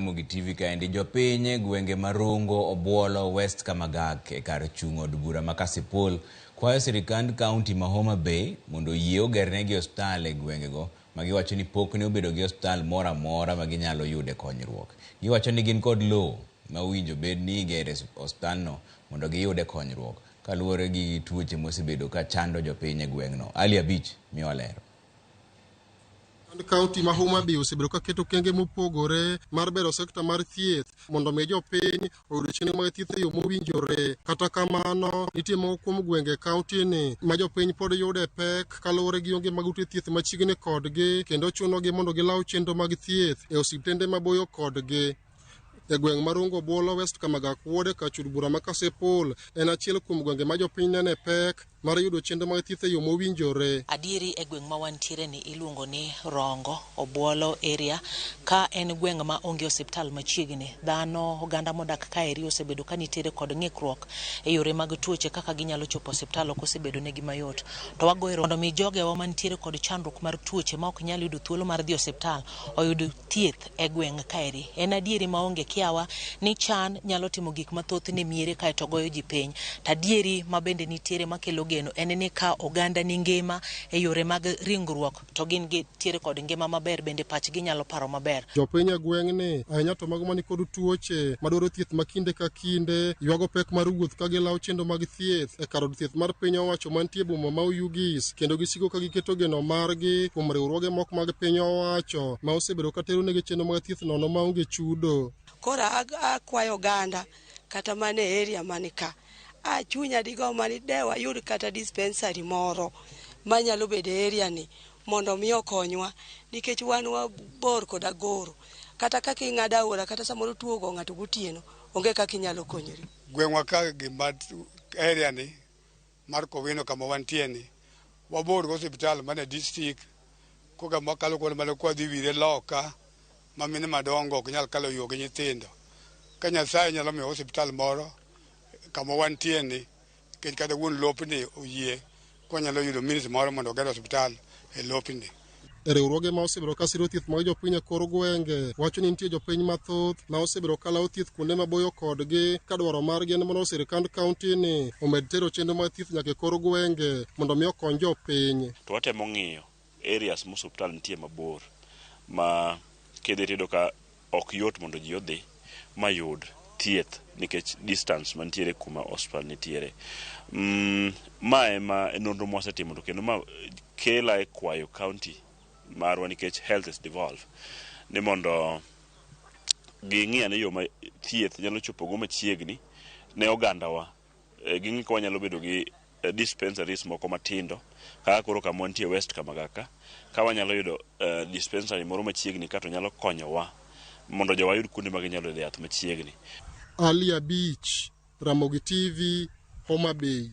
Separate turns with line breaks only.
Ramogi TV kaendi jopiny e gwenge ma Rongo, Obuolo, West Kamagak e kar chung' od bura ma Kasipul kwayo sirikand kaunti ma Homa Bay mondo oyie ogernegi osiptal e gwengego ma giwacho ni pok ne obedo gi osiptal moro amora ma ginyalo yude konyruok. Giwacho ni gin kod lowo ma owinjo bed ni igere osiptalno mondo giyude konyruok kaluwore gi tuoche mosebedo ka chando jopiny e gweng'no. Ali Abich miyowa ler.
Kaunti ma Homa Bay osebedo ka keto okenge mopogore mar bero sekta mar thieth mondo mi jopiny oyud chenro mag thieth e yo mowinjore. Kata kamano, nitie moko kuom gwenge e kaunti ni ma jopiny pod yude pek kaluwore gi onge mag ute thieth machiegni kodgi kendo chunogi mondo gilaw chenro mag thieth e osiptende maboyo kodgi. E gweng' mar Rongo Obuolo West Kamagak Ward e kar od bura ma Kasipul en achiel kuom gwenge ma jopiny nene pek mar yudo chenro mag thieth e yo mowinjore.
Adieri e gweng' ma wantiere ni iluongo ni Rongo Obuolo area ka en gweng' ma onge osiptal machiegni. Dhano oganda modak kaeri osebedo ka nitiere kod ng'ikruok e yore mag tuoche kaka ginyalo chopo osiptal ok osebedo negi mayot. To wagoyo mondo mi jogewa mantiere kod chandruok mar tuoche ma ok nyal yudo thuolo mar dhi osiptal oyud thieth e gweng' kaeri. En adieri maonge kiawa ni chan nyalo timo gik mathoth ne miere kaeto goyo ji piny. To adieri ma bende nitiere makelo geno en ni ka oganda ni ngima e yore mag ringruok to gin gitiere kod ngima maber bende pachgi nyalo paro maber.
Jopiny e gweng'ni ahinya to mago mani kod tuoche madwaro thieth ma kinde ka kinde ywago pek mar wuoth ka gilawo chenro mag thieth e kar od thieth mar piny owacho mantie e boma ma Oyugis kendo gisiko ka giketo geno margi kuom riwruoge moko mag piny owacho ma osebedo ka tero negi chenro mag thieth nono maonge chudo.
Koro akwayo oganda kata mana e area mani ka a chunya digo mani de wayud kata dispensary moro manyalo bedo e area ni mondo mi okonywa nikech wan wabor kod Agoro kata kaka ing'ado aora kata samoro tuo ogo ng'ato gotieno onge kaka inyalo konyori.
Gweng'wa ka gima area ni mar Kowino kama wantie ni wabor gi osiptal mane district koka wakalo kuonde mana kwadhi wire loka ma mine madongo ok nyal kalo yo gi nyithindo. Ka Nyasaye nyalo miyo osiptal moro kama wantie ni nikech kata wuon lopni oyie kwanyalo yudo minutes moro mondo oger osiptal e lopni.
E riwruoge ma osebedo ka siro thieth mag jopiny e kor gwenge wacho ni nitie jopiny mathoth ma osebedo ka lawo thieth kuonde maboyo kodgi ka dwaro margi en mondo sirkand kaunti ni omed tero chenro mag thieth nyaka e kor gwenge mondo mi okony jopiny.
To watemo ng'iyo areas ma osiptal nitie mabor ma kidhi tiyudo ka ok yot mondo ji odhi mayud thieth nikech distance mantiere kuma osiptal nitiere. Ma ema nonro mwasetimo to kendo ma kela e kwayo county marwa nikech health is devolved ni mondo ging'i ane yo ma thieth nyalo chopogo machiegni ne ogandawa. Ging'i ka wanyalo bedo gi dispensaries moko matindo kaka koro kama wantie West Kamagaka ka wanyalo yudo dispensary moro machiegni ka to nyalo konyowa mondo jowa yud kuonde ma ginyalo yude yath machiegni.
Ali Abich, Ramogi TV, Homa Bay.